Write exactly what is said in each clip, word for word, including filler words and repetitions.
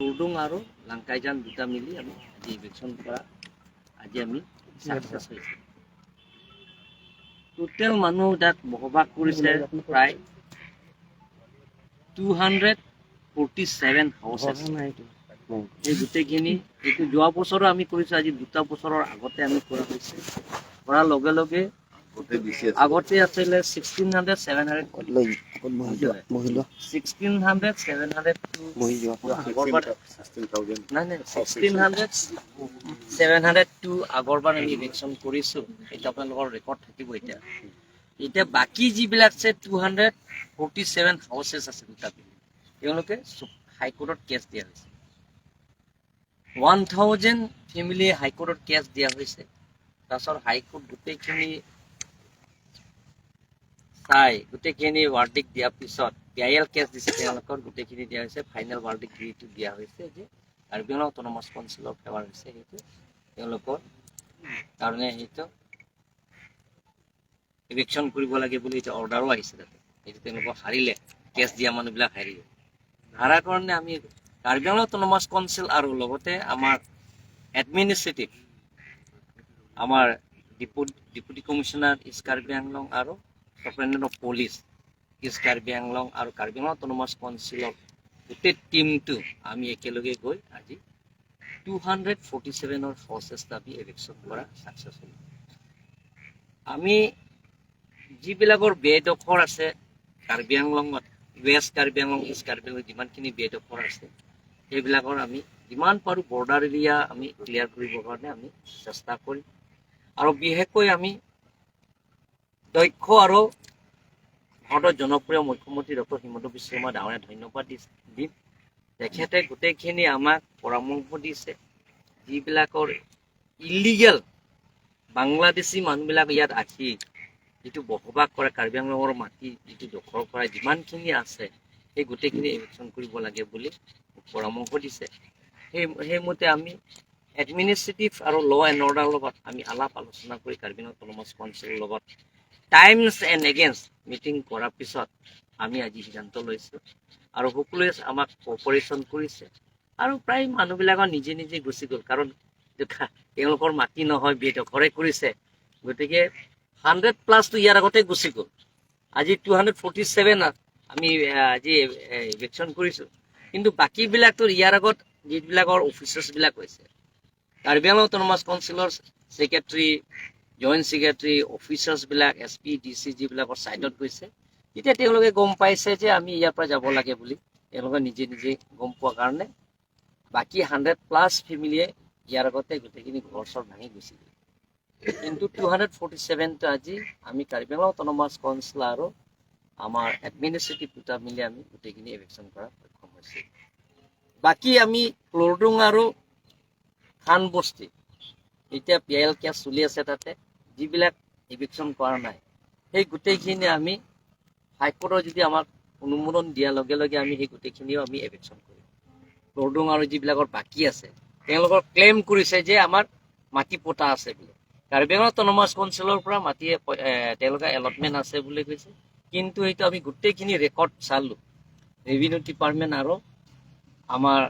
লৰডুং আৰু লাংকাইজান দুটা মিলি আমি আজি ইভিকশ্যন কৰা, আজি আমি ছাকচেছ হৈছে। টোটেল মানুহ তাত বসবাস কৰিছে প্ৰায় two hundred forty seven houses. এই গোটেইখিনি, এইটো যোৱা বছৰো আমি কৰিছোঁ, আজি দুটা বছৰৰ আগতে আমি কৰা হৈছে। কৰাৰ লগে লগে আগতে আছিলে sixteen hundred seven hundred, sixteen hundred seven hundred to আগৰবাৰ, নাই নাই, sixteen hundred seven hundred to আগৰবাৰ আমি ইভিকশ্যন কৰিছোঁ। এইটো আপোনালোকৰ ৰেকৰ্ড থাকিব। এতিয়া, এতিয়া বাকী যিবিলাক আছে, two hundred forty seven houses আছে দুটা, তেওঁলোকে হাইকোৰ্টত কেছ দিয়া হৈছে। ওৱান থাউজেণ্ড ফেমিলিয়ে হাইকোৰ্টত কেছ দিয়া হৈছে। তাৰপিছত হাইকোৰ্ট গোটেইখিনি চাই, গোটেইখিনি ভাৰ্ডিক্ট দিয়াৰ পিছত, পি আই এল কেছ দিছে, তেওঁলোকৰ গোটেইখিনি দিয়া হৈছে। ফাইনেল ভাৰ্ডিক্ট যিটো দিয়া হৈছে যে কাৰ্বি আংলং অট'নমাছ কাউন্সিলৰ ফেভাৰ হৈছে, সেইটো তেওঁলোকৰ কাৰণে সেইটো ইভিকশ্যন কৰিব লাগে বুলি এতিয়া অৰ্ডাৰো আহিছে তাতে। এইটো তেওঁলোকক হাৰিলে, কেছ দিয়া মানুহবিলাক হাৰিলে। হাৰাৰ কাৰণে আমি কাৰ্বি আংলং অট'নমাছ কাউন্সিল আৰু লগতে আমাৰ এডমিনিষ্ট্ৰেটিভ, আমাৰ ডিপু-, ডেপুটি কমিশ্যনাৰ ইষ্ট কাৰ্বি আংলং আৰু ছুপাৰিণ্টেণ্ডেণ্ট অফ পুলিচ ইষ্ট কাৰ্বি আংলং আৰু কাৰ্বি আংলং অট'নমাছ কাউন্সিলৰ গোটেই টিমটো আমি একেলগে গৈ আজি টু হাণ্ড্ৰেড ফৰ্টি ছেভেনৰ হাউচেছ আমি ইভিকশ্যন কৰা ছাকচেছ হ'ল। আমি যিবিলাকৰ বেদখল আছে কাৰ্বি আংলঙত, ৱেষ্ট কাৰ্বি আংলং, ইষ্ট কাৰ্বি আংলং যিমানখিনি বেদখল আছে, সেইবিলাকৰ আমি যিমান পাৰোঁ বৰ্ডাৰ এৰিয়া আমি ক্লিয়াৰ কৰিবৰ কাৰণে আমি চেষ্টা কৰিম। আৰু বিশেষকৈ আমি দক্ষ আৰু ভাৰতৰ জনপ্ৰিয় মুখ্যমন্ত্ৰী ডক্টৰ হিমন্ত বিশ্ব শৰ্মা ডাঙৰীয়া ধন্যবাদ দি-, দিম। তেখেতে গোটেইখিনি আমাক পৰামৰ্শ দিছে, যিবিলাকৰ ইলিগেল বাংলাদেশী মানুহবিলাক ইয়াত আহি যিটো বসবাস কৰে, কাৰ্বি আংলঙৰ মাটি যিটো দখল কৰা যিমানখিনি আছে, সেই গোটেইখিনি ইভিকশ্যন কৰিব লাগে বুলি পৰামৰ্শ দিছে। সেই, সেইমতে আমি এডমিনিষ্ট্ৰেটিভ আৰু ল' এণ্ড অৰ্ডাৰ লগত আমি আলাপ আলোচনা কৰি কাৰ্বি আংলং অট'নমাছ কাউন্সিলৰ লগত টাইমছ এণ্ড এগেইনছ মিটিং কৰাৰ পিছত আমি আজি সিদ্ধান্ত লৈছোঁ আৰু সকলোৱে আমাক কোঅপাৰেশ্যন কৰিছে। আৰু প্ৰায় মানুহবিলাকৰ নিজে নিজে গুচি গ'ল, কাৰণ এইটো খা-, তেওঁলোকৰ মাটি নহয়, বেদখলে কৰিছে। গতিকে হাণ্ড্ৰেড প্লাছটো ইয়াৰ আগতে গুচি গ'ল। আজি টু হাণ্ড্ৰেড ফৰ্টি ছেভেন আমি, আহ, আজি ইভিকশ্যন কৰিছোঁ। কিন্তু বাকীবিলাকতো ইয়াৰ আগত যিবিলাকৰ অফিচাৰ্ছবিলাক হৈছে, কাৰ্বি আংলং অট'নমাছ কাউন্সিলৰ ছেক্ৰেটাৰী, জইণ্ট ছেক্ৰেটাৰী, অফিচাৰ্ছবিলাক, এছ পি, ডি চি যিবিলাকৰ ছাইডত গৈছে, তেতিয়া তেওঁলোকে গম পাইছে যে আমি ইয়াৰ পৰা যাব লাগে বুলি, তেওঁলোকে নিজে নিজে গম পোৱা কাৰণে বাকী হাণ্ড্ৰেড প্লাছ ফেমিলিয়ে ইয়াৰ আগতে গোটেইখিনি ঘৰ চৰ ভাঙি গুচি গ'ল। কিন্তু টু হাণ্ড্ৰেড ফৰ্টি ছেভেনটো আজি আমি কাৰ্বি আংলং অট'নমাছ কাউন্সিল আৰু আমাৰ এডমিনিষ্ট্ৰেটিভ দুটা মিলি আমি গোটেইখিনি ইভিকশ্যন কৰাত সক্ষম হৈছোঁ। বাকী আমি লৰডুং আৰু খান বস্তি, এতিয়া পি আই এল কেছ চলি আছে, তাতে যিবিলাক ইভিকশ্যন কৰা নাই, সেই গোটেইখিনি আমি হাইকোৰ্টৰ যদি আমাক অনুমোদন দিয়াৰ লগে লগে আমি সেই গোটেইখিনিও আমি ইভিকশ্যন কৰিম। লৰডুং আৰু যিবিলাকৰ বাকী আছে, তেওঁলোকৰ ক্লেইম কৰিছে যে আমাৰ মাটি পট্টা আছে বুলি। কাৰ্বি আংলং অট'নমাছ কাউন্সিলৰ পৰা মাটি এ-, এ, তেওঁলোকে এলটমেণ্ট আছে বুলি কৈছে, কিন্তু সেইটো আমি গোটেইখিনি ৰেকৰ্ড চালোঁ। ৰেভিনিউ ডিপাৰ্টমেণ্ট আৰু আমাৰ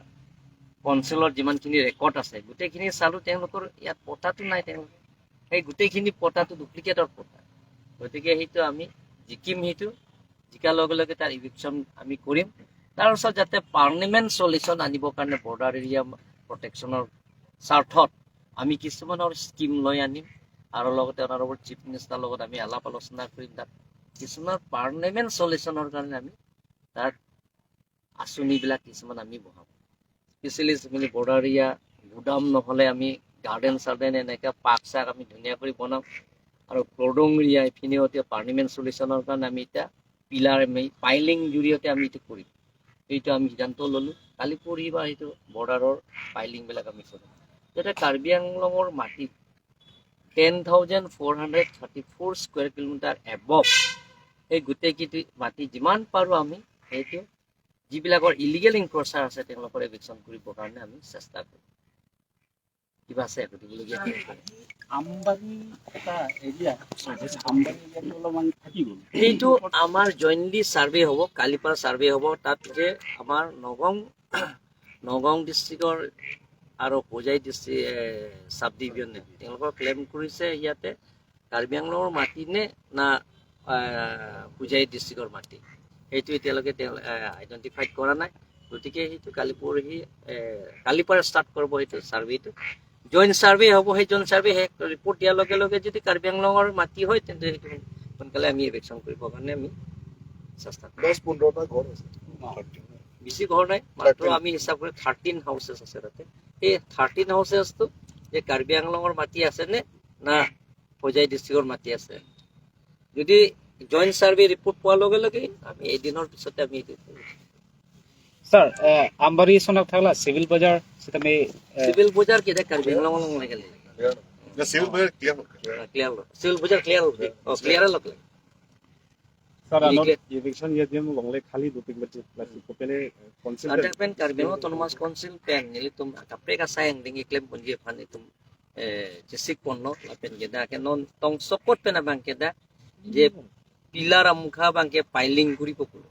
কাউন্সিলৰ যিমানখিনি ৰেকৰ্ড আছে, গোটেইখিনি চালোঁ, তেওঁলোকৰ ইয়াত পট্টাটো নাই, তেওঁলোকে সেই গোটেইখিনি পট্টাটো ডুপ্লিকেটৰ পট্টা। গতিকে সেইটো আমি জিকিম, সেইটো জিকাৰ লগে লগে তাৰ ইভিকশ্যন আমি কৰিম। তাৰ পিছত যাতে পাৰ্মানেণ্ট চলিউশ্যন আনিবৰ কাৰণে বৰ্ডাৰ এৰিয়া প্ৰটেকশ্যনৰ স্বাৰ্থত আমি কিছুমানৰ স্কিম লৈ আনিম আৰু লগতে অনাৰেবল চিফ মিনিষ্টাৰ লগত আমি আলাপ আলোচনা কৰিম। তাত কিছুমান পাৰ্মানেণ্ট চলিউশ্যনৰ কাৰণে আমি তাত আঁচনিবিলাক কিছুমান আমি বঢ়াম। স্পেচিয়েলি যিখিনি বৰ্ডাৰ এৰিয়া গুদাম নহ'লে আমি গাৰ্ডেন চাৰ্ডেন এনেকৈ পাৰ্ক চাৰ্ক আমি ধুনীয়া কৰি বনাম। আৰু লৰডুং এৰিয়া এইপিনেও এতিয়া পাৰ্মানেণ্ট চলিউশ্যনৰ কাৰণে আমি এতিয়া পিলাৰ আমি পাইলিং জৰিয়তে আমি এইটো কৰিম। এইটো আমি সিদ্ধান্ত ল'লোঁ। কালি পৰহি বা সেইটো বৰ্ডাৰৰ পাইলিংবিলাক আমি কৰিম, যাতে কাৰ্বি আংলঙৰ মাটি ten thousand four hundred thirty four square kilometre above, সেই গোটেইকেইটি মাটি যিমান পাৰোঁ আমি সেইটো যিবিলাকৰ ইলিগেল ইনক্ৰচাৰ আছে তেওঁলোকৰ ইভিকশ্যন কৰিবৰ কাৰণে আমি চেষ্টা কৰিম। কিবা আছে সুধিবলগীয়া? আমবাৰী এটা এৰিয়া, আমবাৰী এৰিয়াটো অলপমান থাকি গ'ল। সেইটো আমাৰ জইণ্টলি ছাৰ্ভে হ'ব, কালিৰ পৰা ছাৰ্ভে হ'ব। তাত যে আমাৰ নগাঁও নগাঁও ডিষ্ট্ৰিক্টৰ আৰু হোজাই ডিষ্ট্ৰিক্ট, এ, ছাব ডিভিজনে তেওঁলোকক ক্লেইম কৰিছে ইয়াতে কাৰ্বি আংলঙৰ মাটি নে না, এ, হোজাই ডিষ্ট্ৰিক্টৰ মাটি, সেইটো এতিয়ালৈকে তেওঁ, এ, আইডেণ্টিফাই কৰা নাই। গতিকে সেইটো কালি পৰহি, এ, কালিৰ পৰা ষ্টাৰ্ট কৰিব সেইটো ছাৰ্ভেটো। জইণ্ট ছাৰ্ভে হ'ব, সেই জইণ্ট ছাৰ্ভে শেষ ৰিপৰ্ট দিয়াৰ লগে লগে যদি কাৰ্বি আংলঙৰ মাটি হয়, তেন্তে সেইটো সোনকালে আমি ইভিকশ্যন কৰিবৰ কাৰণে আমি চেষ্টা কৰিম। দহ পোন্ধৰটা ঘৰ আছে। বেছি ঘৰ নাই, মাত্ৰ আমি হিচাপ কৰি থাৰ্টিন হাউচেছ আছে তাতে। সেই থাৰ্টিন হাউচেছটো যে কাৰ্বি আংলঙৰ মাটি আছে নে না হোজাই ডিষ্ট্ৰিক্টৰ মাটি আছে, যদি জইণ্ট ছাৰ্ভে ৰিপৰ্ট পোৱাৰ লগে লগে আমি এদিনৰ পিছতে আমি এইটো কৰিম। Sir, eh, Ambari sonak thakla civil bazar sitame, eh, civil বজাৰ কেতিয়া কাৰ্বি আংলঙ লং লাগে? Ya, civil bazar clear. Clear হ'ল, চিভিল বজাৰ ক্লিয়াৰ হ'ল, অ ক্লিয়াৰ হ'ল। Sir, ano eviction ya dia longle khali do pik bache lasi kopene council Ada pen Karbi Anglong Autonomous Council pen nelitum kaprek asai angdeng iklem ponji aphan itum, eh, chesik ponlo lapen keda ke non tong sokot pen abang keda je pillar amukha abang ke piling kuri populo.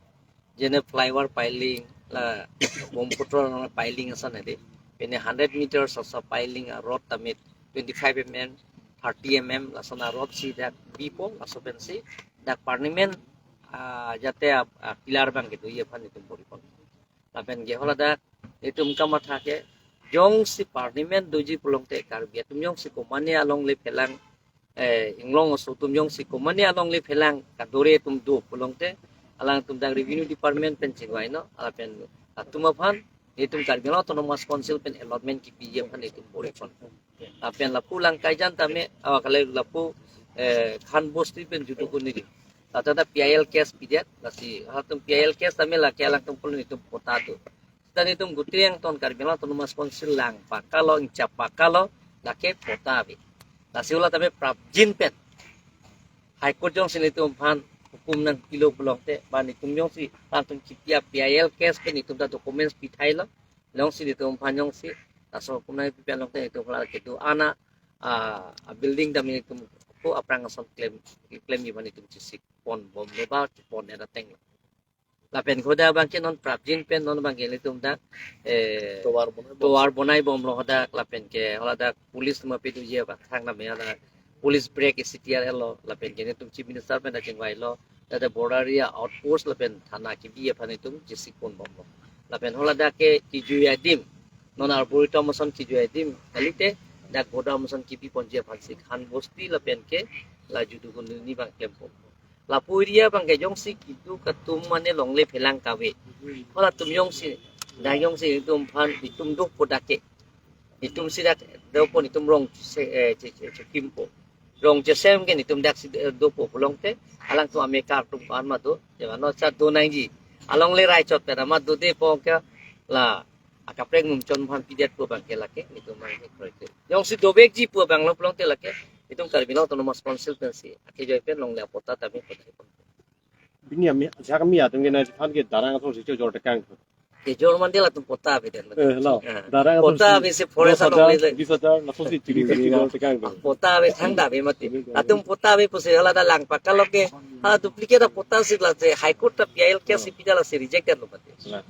Jene flyover piling la Brahmaputra piling asan ade. Pene hundred meters of piling a rod tamit twenty five mm, thirty mm lason a rod si dak bipo laso pensi dak permanent, ah, jate a, a pillar abang ke do ye aphan itum bor-i pon. Lapen ke haladak itum kamatha ke jongsi permanent doji pulongte Karbi atum jongsi komane alongle phelang, eh, inglong aso atum jongsi komane alongle phelang kadore atum do pulongte alangtum dak revenue department pen chingvaino, lapen atum aphan itum Karbi Anglong Autonomous Council pen allotment kipi ye aphan itum bor-i pon. Lapen lapu Langkaijan tame, awa kale lapu, eh, Khan Bosti pen judu kuniri. Lata ta P I L case pidet, lasi halatum P I L case tame lake alangtum pulun itum patta do. Sita itum Gutri Yangton Karbi Anglong Autonomous Council lang pakalo, ingchap pakalo, lake patta ave. Lasi hala tame prapjin pen High Court jongsi nelitum aphan hukum nangpilo pulongte, ba nelitum jongsi alangtum kipi a P I L case pen nelitum ta documents pithailo, jongsi nelitum aphan jongsi laso hukum nangpi pen longte nelitum hala kedo an a, ah, a building tame nelitum ko aphrang ason klem, klem ji aphan nelitum chesik pon bomlo ba pon era tenglo. Lapen kodak abang ke non prapjin pen non abang ke nelitum dak, eh, Tovar bonai bom. Tovar bonai bomlo hadak lapen ke haladak police ma pedu je abang thang name hadak police break isi tiar elo lapen ke nelitum Chief Minister pen dak chingvailo, dak border area outpost lapen thana kipi aphan itum chesik pon bomlo. Lapen haladak ke kijui adim, non arboretum ason kijui adim kalite dak godown ason kipi ponji aphansi Khan Bosti lapen ke la judu kuniri abang klem pon. Lapu area abang ke jongsi kitu katum mane longle phelang kave. Halatum jongsi, dak jongsi itum aphan itum dopo dak ke. Itum si dak dopo itum rong se, eh, che, che, chekimpo. Rong chesem ke itum dak si, eh, dopo pulongte alangtum amekar atum aphan ma do, je mano cha do nangji. Alongle rai chot pen ma dode pu ke la akaprek mumchon aphan pidet pu abang ke lake, itum abang ke kroite. Jongsi dovekji pu abang lo pulongte lake, itum Karbi Anglong Autonomous Council pensi akejoi pen longle apatta tame patta. Bini ami, jak ami atum ke na than ke darang atum si chojor tekang. Kejor mande latum patta ave den. Eh, lo. Ah. Darang atum Patta ave si forest along le. Bis hajar, laso si chiri chiri jor tekang. Patta ave thang da ave mati. Latum patta ave pusi hala da lang pakalo ke. Ha duplicate patta si lasi High Court ta P I L case si pida lasi reject lo mati. Lah.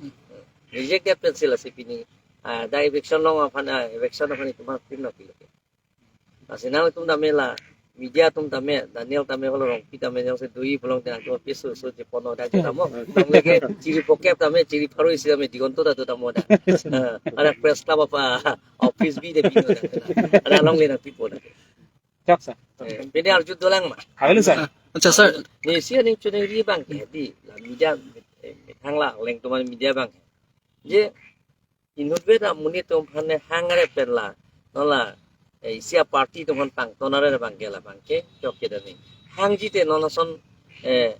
Reject pensi lasi pini. Ah, dak eviction long aphan, ah, eviction aphan itum aphan pin nangpilo. Lasi nangtum tame la media atum tame, Daniel tame holo Rongpi tame jongsi dui pulongte nangtum piso so je pono dak je tamo. Nang leke chiri pokep tame, chiri pharo isi tame Digonto ta do tamo dak. Eh, ada press club apa office bi de pino dak. Ada longle nangpipo dak. Chak sa. Eh, pini arju dolang ma. Halo sir. Acha sir, Ni si aning chunai ri abang ke di la media, eh, hang la leng tuman media abang. Je inut beda monit atum aphan ne hang are pen la, non la, eh, isi a party atum aphan pangton are abang ke la abang ke chok ke dani. Hangji te non ason, eh,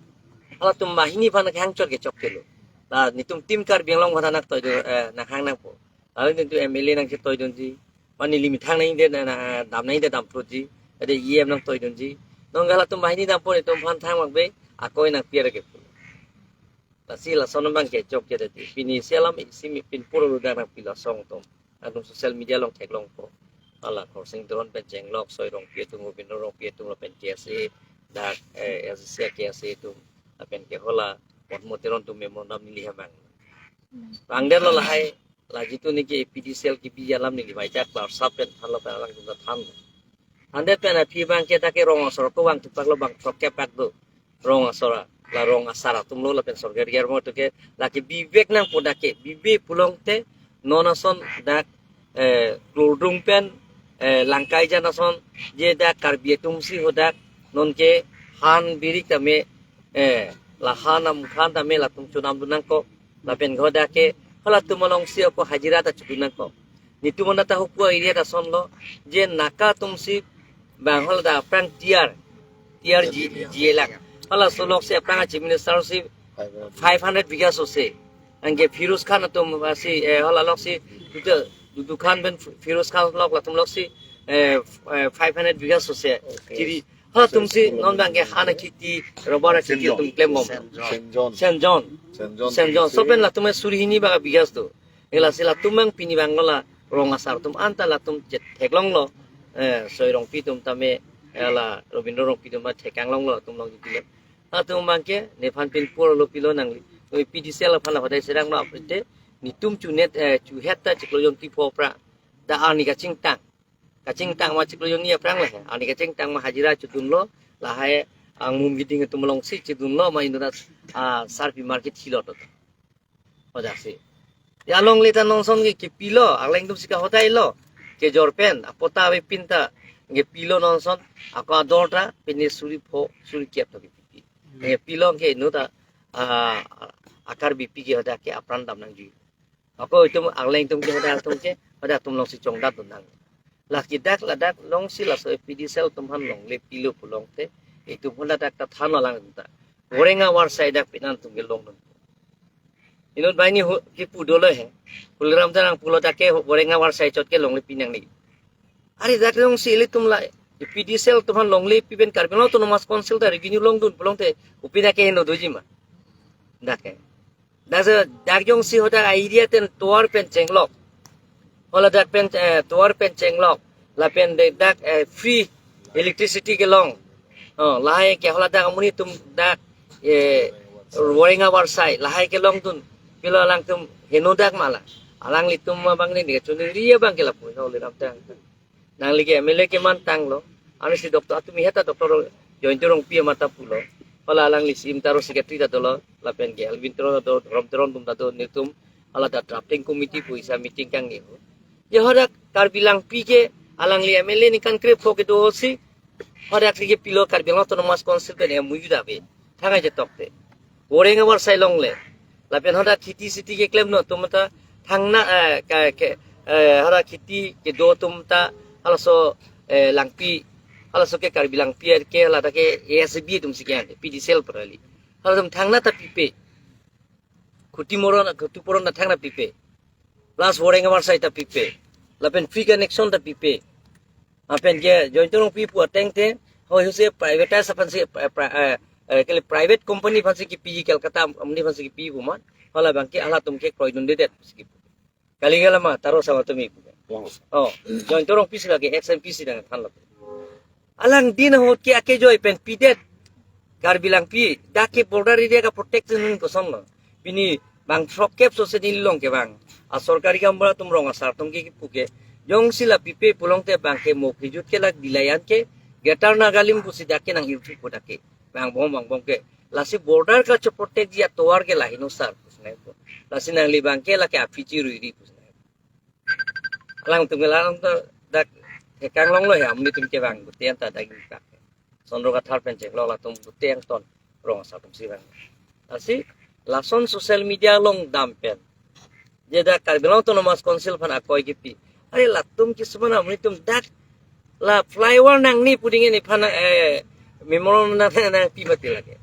halatum banghini aphan hang chot ke chok ke lo. La nelitum Team Karbi Anglong aphan nangtoi do, eh, nanghang nangpo. Lalu nelitum M L A nangchetoi dunji. Mane limit hang nangji de na, na, dam nangji de dam throji. Ade E M nangtoi dunji. Non halatum banghini dampo nelitum aphan thang mak be akoi nangpi are ke. Lasi lason abang ke chok ke dati. Pini isi alam isi mi pin puro ruda nangpi la song atum. Atum social media along theklongpo. Hala Khorsing Teron pen chenglok soi Rongpi atum, Gobinda Rongpi atum lapen K S A, dak, eh, S C C K S A atum. Lapen ke hala Potmo Teron atum memorandum neli hemang. Bang der lo lahai La jitu neke A P D C L kebi alam neli vaijak la sap pen thanlo pen alangtum ta than. Ante pen aphi abang ke ta ke rong asor ko vang thupak lo bang throkkep pak do. Rong asor la rong asar atum lo lapen sorkar riar mo to ke la ke bibek nangpo dak ke bibe pulote non ason dak eh klurdung pen eh Langkaijan ason je dak Karbi atum si hadak non ke han birik tame eh la han amukhan tame latum chonam dun nangkok lapen hadak ke halatum alongsi ako hajira ta chodun nangkok. Netum anta ta hupu area ta ason lo je Naka atum si bang hala dak aphrang tiar tiar ji ji lang. Halaso lok si aphrang a chief minister si five hundred bigha sose. Anke Firoz Khan atum si eh hala lok si dudu dudu Khan pen Firoz Khan lok latum lok si eh f- eh, five hundred bigha sose. Chiri halatum si non bang ke han akheti rubber akheti atum klembom. Saint John. Saint John. Saint John. Saint John. So pen latum suri hini bang bigha do. Ela si latum bang pini bang la rong asar atum anta latum chet theklong lo. Eh, Soi Rongpi atum tame eh, la Robindro Rongpi atum thekang long lo atum long jiti. Atum bang ke nephan pinpur lo pilo nangli. Oi P D C L aphan la hodai serang lo aprete. Netum chunet eh, chuhet ta chiklo jongti pho pra. Da arni kachingtang. Kachingtang ma chiklo jongni aphrang le. Arni kachingtang ma hajira chodun lo. Lahai angmum giding atum alongsi chodun lo ma induna ah, sarpi market hilo to. Hodak si. Ya longle ta nonson ke kepilo, alangtum si kahodai lo. Kejor pen, apota ave pin ta, kepilo nonson, ako ador ta, pini suri pho, suri kep to kepi. Kepilo ke inu ta, ah, a Karbipi ke hodak ke apran dam nangji. Ako itum alangtum ke hodak atum ke, hodak atum alongsi chongdat dun nang. Lake dak ladak alongsi laso A P D C L atum aphan longle pilo pulote, itum hula dak ta than alang ta. Goreng awar sai dak pinan atum ke longdun. Inut banghini hu kipu dolo he. Tuliram Terang pulo dak ke goreng awar sai chot ke longle pi nangne. Are dak alongsi ilitum la A P D C L atum aphan longle pi pen Karbi Anglong Autonomous Council ta revenue longdun pulote kopi dak ke heno doji ma. Dak ke. Dak se dak jongsi hadak area ten tovar pen chenglok. Hala dak pen eh, tovar pen chenglok. Lapen de dak eh, free electricity kelong. Oh, lahai ke hala dak amonit atum dak eh, goreng awar sai lahai kelongdun. Pilo alangtum heno dak ma la. Alanglitum ma bang ni ke chunri abang ke lapu no le ram tang. Nangli ke M L A keman tanglo. Ansi doctor atum ihet ta doctor Jayanta Rongpi amat ta pulo. Hala alangli sim taro secretary ta dolo. Lapen ke Elwin Teron ta do, Rom Teron atum ta do netum. Hala ta drafting committee pu isi meeting kangni ho. Ya hadak Karbi Langpi ke alangli M L A ningkan krepho kedo si. Hadak ke pilo Karbi Anglong Autonomous Council pen M O U dave. Thangnat je tokte. Goreng awar sai longle. Lapen hadak kheti siti keklem no atum ta thangna eh, ka ke eh, hadak kheti kedo atum ta halaso eh, Langpi halaso ke Karbi Langpi ke hala ta ke A S B atum si ke P D C L prali. Halatum thangna ta pipe. Khuti moron khuti poron ta thangna pipe. Plus goreng awar sai ta pipe. Lapen free connection ta pipe. Lapen ke Jayanta Rongpi pu ateng te, hoi huse privatize aphan si eh, pri- eh, eh, kali private company aphan si kipi Kolkata amonit aphan si kipi pu ma. Hala bang ke halatum ke kroidundedet si kipu. Kali kala ma taro sama tumi pu. Oh, Jayanta Rongpi si lake ex M P si dang thanlo. Alangli ahut ke akejoi pen pidet. Karbi Langpi dak ke border area ka protect nung kosonlo. Pini bang throkkep sose neli long ke bang. A sorkari gaonbura atum rong asar atum ke kipu ke. Jongsi la pipe pulote bang ke mo kejut ke lak dilayan ke. Greater Nagalim pusi dak ke nang irthu po dak ke. Bang bom bang bom ke. Lasi border kacho protect ji atovar ke la heno sar pusnai po. Lasi nangli bang ke lake aphi chiruiri pusnai. Alangtum ke la alangtum dak thekang longlo he amonit atum ke bang gutian ta dak ingkak. Sondro Kathar pen chenglok latum gutian ton rong asar atum si bang. Lasi lason social media along dam pen. Je dak Karbi Anglong Autonomous Council aphan akoi kipi. Are latum kisuman amonit atum dak la flyover nangne puding nephan eh memorandum nang nangpi mati lake.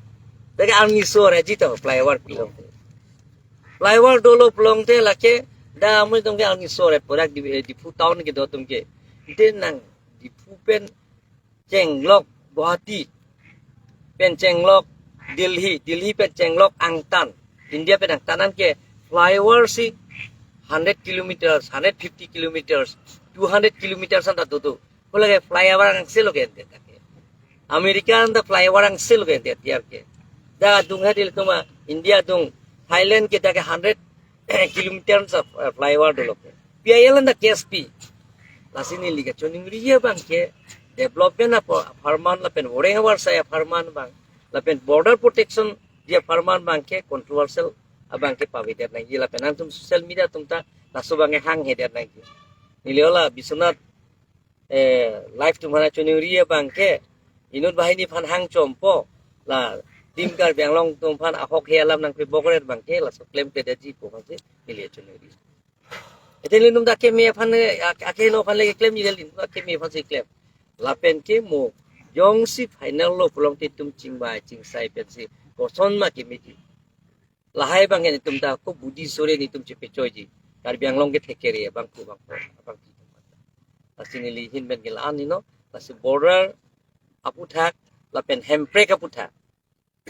Dak arni sore jita flyover pilong. Flyover dolo pulote lake da amonit atum ke arni sore purak di eh, Diphu town kedo atum ke. Ante nang Diphu pen chenglok Guwahati pen chenglok Delhi, Delhi pen chenglok angtan, India pen angtan an ke flyover si hundred kilometers, hundred fifty kilometers, two hundred kilometers anta dodo. Ko lake flyover angse lo ke ante dak ke. America anta flyover angse lo ke ante tiar ke. Da adung ha dil tuma India adung Thailand ke dak ke hundred kilometer sa, eh, flyover dolo ke. P I L anta case pi. Lasi neli kachiningri abang ke development apo apharman lapen voreng avarsai apharman abang lapen border protection ji apharman abang ke controversial abang ke pavedet nangji lapen nangtum social media atum ta laso abang ke hanghedet nangji. Neli hala Biswanath, eh, live atum aphan chiningri abang ke inut banghini aphan hangchompo la Team Karbi Anglong atum aphan ahokhe alam nangpebokret abang ke laso klemkledetji pu abang si neli chiningri. Ete nelitum ta keme aphan, eh, ak-, akeheno aphan le klemji, nelitum ta keme aphan si klem. Lapen ke mo jongsi final lo pulote itum chingvai chingsai pensi kosonma kemeji. Lahai abang ke nelitum ta ko budi sore nelitum chepechoiji. Karbi Anglong ke thekere abang ko abang ko abang ki. Lasi neli ahin pen ke la-an heno, lasi border aputhak lapen hemprek aputhak,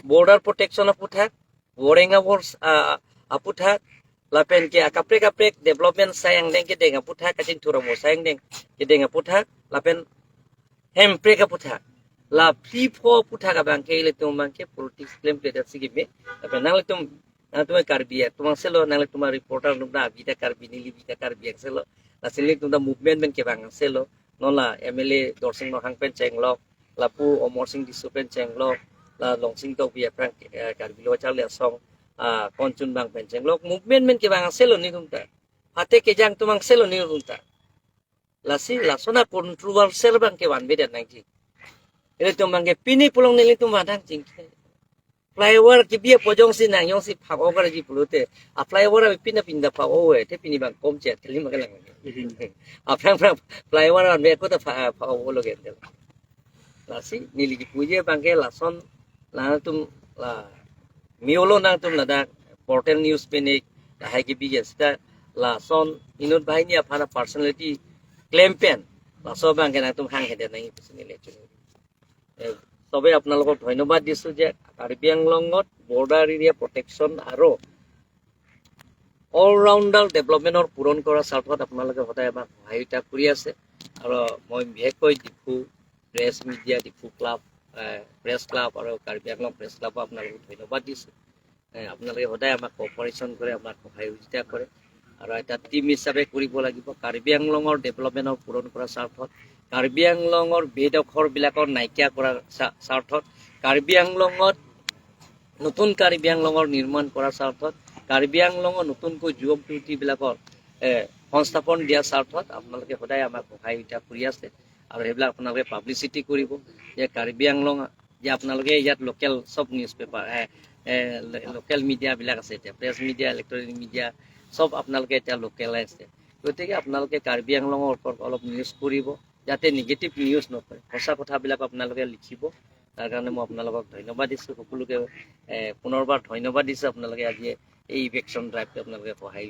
border protection aputhak, voreng avars-, ah, aputhak, lapen ke akaprek kaprek development sai angdeng kedeng aputhak, kachingthur amo sai angdeng kedeng aputhak, lapen hemprek aputhak. La phli pho aputhak abang ke ilitum abang ke politics klemkledetsi keme. Lapen nanglitum, nangtum Karbi atum angselo, nanglitum reporter atum ta abi ta Karbi, neli abi ta Karbi angselo. Lasi nelitum ta movement pen kevang angselo. Non la M L A Dorsing Ronghang pen chenglok, lapu Amarsing Tisso pen chenglok, la Longsing Tokbi aphrang, eh, Karbi Lo Charli Asong, ah, konchun abang pen chenglok, movement pen kevang angselo nelitum ta. Phate kejang atum angselo nelitum ta. Lasi lason a-controversial abang ke vanvedet nangji. Ilitum abang ke pini pulote nelitum vadang chingki. Flyover kebi apo jongsi nang jongsi phak-ok-ji pulote, a-flyover abi pini pinda phak-ok-e, te pini abang komche, te lima kelang. Aphrang aphrang flyover an me ko ta pha-, phak-ok lo gen. Lasi neli kipuji abang ke lason nangtum la miolo nangtum ladak portal news pen ik lahai kebi jen sita lason inut banghini aphan a-personality klem pen laso abang ke nangtum hanghedet nangji pusi neli chun. Eh, সবে আপোনালোকক ধন্যবাদ দিছো যে কাৰ্বি আংলঙত border area protection আৰু অলৰাউণ্ডাৰ ডেভেলপমেণ্টৰ পূৰণ কৰাৰ স্বাৰ্থত আপোনালোকে সদায় আমাক সহায়িতা কৰি আছে। আৰু মই বিশেষকৈ ডিফু প্ৰেছ মিডিয়া, ডিফু ক্লাব, এ, প্ৰেছ ক্লাব আৰু কাৰ্বি আংলং প্ৰেছ ক্লাবক আপোনালোকক ধন্যবাদ দিছো। এ, আপোনালোকে সদায় আমাক কোঅপাৰেশ্যন কৰে, আমাক সহায় সহযোগিতা কৰে। আৰু এটা টিম হিচাপে কৰিব লাগিব। কাৰ্বি আংলঙৰ ডেভেলপমেণ্টৰ পূৰণ কৰাৰ স্বাৰ্থত, কাৰ্বি আংলঙৰ বেডখৰবিলাকৰ নাইকিয়া কৰাৰ স্বা-, স্বাৰ্থত, কাৰ্বি আংলঙত নতুন কাৰ্বি আংলঙৰ নিৰ্মাণ কৰাৰ স্বাৰ্থত, কাৰ্বি আংলঙৰ নতুনকৈ যুৱক যুৱতীবিলাকৰ, এ, সংস্থাপন দিয়াৰ স্বাৰ্থত আপোনালোকে সদায় আমাক সহায়িতা কৰি আছে। আৰু সেইবিলাক আপোনালোকে পাব্লিচিটি কৰিব যে কাৰ্বি আংলং, যে আপোনালোকে ইয়াত লোকেল চব নিউজ পেপাৰ, এ, এ, লো-, লোকেল মিডিয়াবিলাক আছে, এতিয়া প্ৰেছ মিডিয়া, ইলেক্ট্ৰনিক মিডিয়া, চব আপোনালোকে এতিয়া লোকেল আছে। গতিকে আপোনালোকে কাৰ্বি আংলঙৰ ওপৰত অলপ নিউজ কৰিব, যাতে নিগেটিভ নিউজ নকৰে, সঁচা কথাবিলাক আপোনালোকে লিখিব। তাৰ কাৰণে মই আপোনালোকক ধন্যবাদ দিছোঁ। সকলোকে, এ, পুনৰবাৰ ধন্যবাদ দিছোঁ আপোনালোকে আজি এই ইভিকশ্যন ড্ৰাইভটো আপোনালোকে সহায়